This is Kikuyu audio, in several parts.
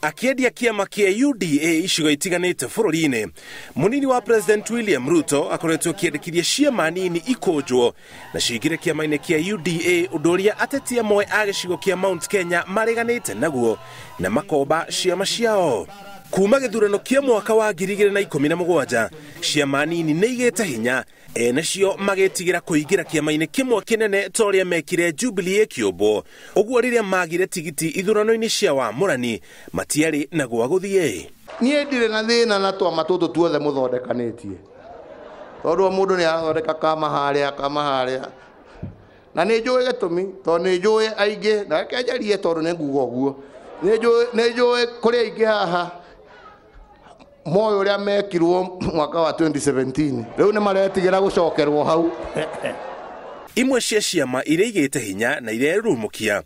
Akĩendia kĩama kĩa UDA icigo itiganĩte bũrũri-inĩ, mũnini wa President William Ruto akoretwo akĩendekithia ciama nini ikũnjwo na cingĩre kĩama-inĩ kĩa UDA, ũndũ ũrĩa ateti amwe a gĩcigo kĩa Mount Kenya mareganĩte naguo na makomba ciama ciao. Kuma gĩthurano kĩa mwaka wa 2017, ciama nini nĩ igĩte hinya, ene cio magĩtigĩra kũingĩra kĩama-inĩ kĩmwe kĩnene ta ũrĩa mekire Jubilee ĩkĩũmbwo. Ũguo rĩrĩa magire tigiti ithurano-inĩ cia wamũrani matiarĩ na gwa gũthiĩ. Niĩ ndirĩ na thĩna na twama tũtũ tuothe mũthondekanĩtie, tondũ o mũndũ nĩ arathondeka kama harĩa kama harĩa, na nĩ njũĩ gĩtũmi, tondũ nĩ njũĩ aingĩ, na reke njarie tondũ nĩ nguga ũguo, nĩ njũĩ kũrĩ aingĩ haha moĩ ũrĩa mekirwo mwaka wa 2017, rĩu nĩ maretigĩra gũcokerwo hau. Imwe cia ciama iria igĩte hinya na irerurumũkia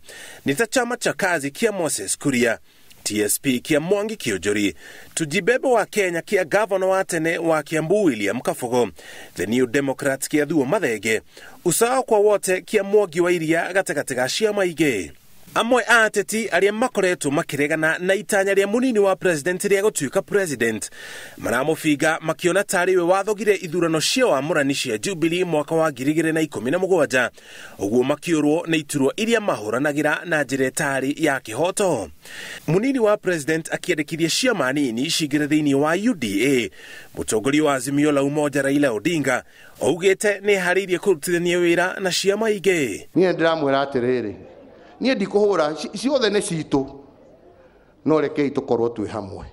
nĩ ta chama cha kazi kĩa Moses Kuria, TSP kĩa Mwangi Kiunjuri, Tujibebe wa Kenya kĩa gavana wa tene wa Kiambu William Kabogo, The New Democrats kĩa Thuo Mathenge, Usawa kwa Wote kĩa Mwangi wa Iria gatagatĩ ga ciama ingĩ. Amwe a ateti arĩa makoretwo makĩregana na itanya rĩa mũnini wa president rĩa gũtuĩka president maramũbinga makĩona tarĩ we wathogire ithurano cia wamũrani cia Jubilee mwaka wa 2017, ũguo makĩũrwo nĩ iturwa iria mahũranagĩra na njĩra ĩtarĩ ya kĩhoto. Mũnini wa president akĩendekithia ciama nini cingĩre thĩinĩ wa UDA. Mũtongoria wa Azimio la Umoja Raila Odinga augĩte nĩ eharĩirie kũrutithania wĩra na ciama ingĩ. Niĩ ndĩramwĩra atĩrĩrĩ, niĩ ndikũhũra, ciothe nĩ citũ, no rekei tũkorwo twĩ hamwe.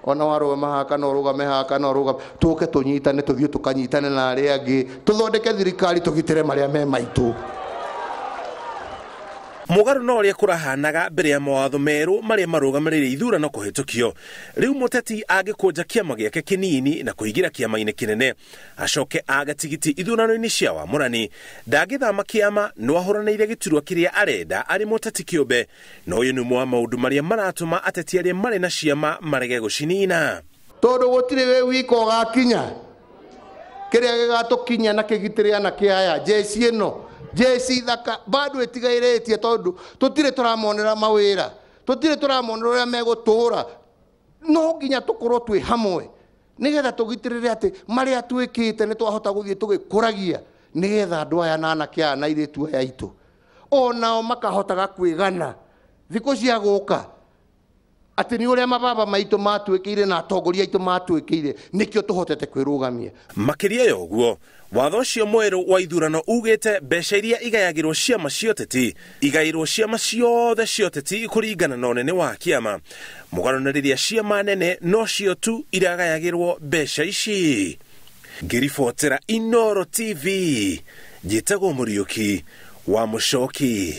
Ona warũgama haha kana ũrũgame haha kana ũrũgame, tũke tũnyitane, tũthiĩ tũkanyitane na arĩa angĩ, tũthondeke thirikari, tũgitĩre marĩa me maitũ. Mũgarũ na ũrĩa kũrahanaga mbere ya mawatho merũ marĩa marũgamĩrĩire ithurano kũhĩtũkio, rĩu mũteti angĩkũnja kĩama gĩake kĩnini na kũingĩra kĩama-inĩ kĩnene acoke age tigiti ithurano-inĩ cia wamũrani, ndangĩthama kĩama no ahũranĩire gĩturwa kĩrĩa arenda arĩ mũteti kĩũmbe. Na ũyũ nĩ ũmwe wa maũndũ marĩa maratũma ateti arĩa marĩ na ciama marege gũcinina, tondũ gũtirĩ wĩ wika ũgakinya kĩrĩa gĩgatũkinya na kĩgitĩre anake aya. Jeshi ĩno, jeshi thaka bado ĩtigairĩtie, tondũ tũtirĩ tũramonera mawĩra, tũtirĩ tũramonera ũrĩa megũtũra. No nginya tũkorwo twĩ hamwe nĩgetha tũgitĩrĩre atĩ marĩa twĩkĩte nĩ twahota gũthiĩ tũgĩkũragia, nĩgetha andũ aya na anake aya na airĩtu aya aitũ onao makahotaga kwĩgana thikũ cia gũka atĩ nĩ ũrĩa mababa maitũ matwĩkĩire na atongoria aitũ matwĩkĩire, nĩkĩo tũhotete kwĩrũgamia. Makĩria ya ũguo, watho ũcio mwerũ wa ithurano ugĩte mbeca iria igayagĩrwo ciama cia ũteti igaĩrwo ciama ciothe cia ũteti kũringana na ũnene wa kĩama, mũgarũ na rĩrĩa ciama nene nocio tu iragayagĩrwo mbeca ici. Ngĩribotera Inooro TV, njĩtagwo Mũriũki wa Mũcoki.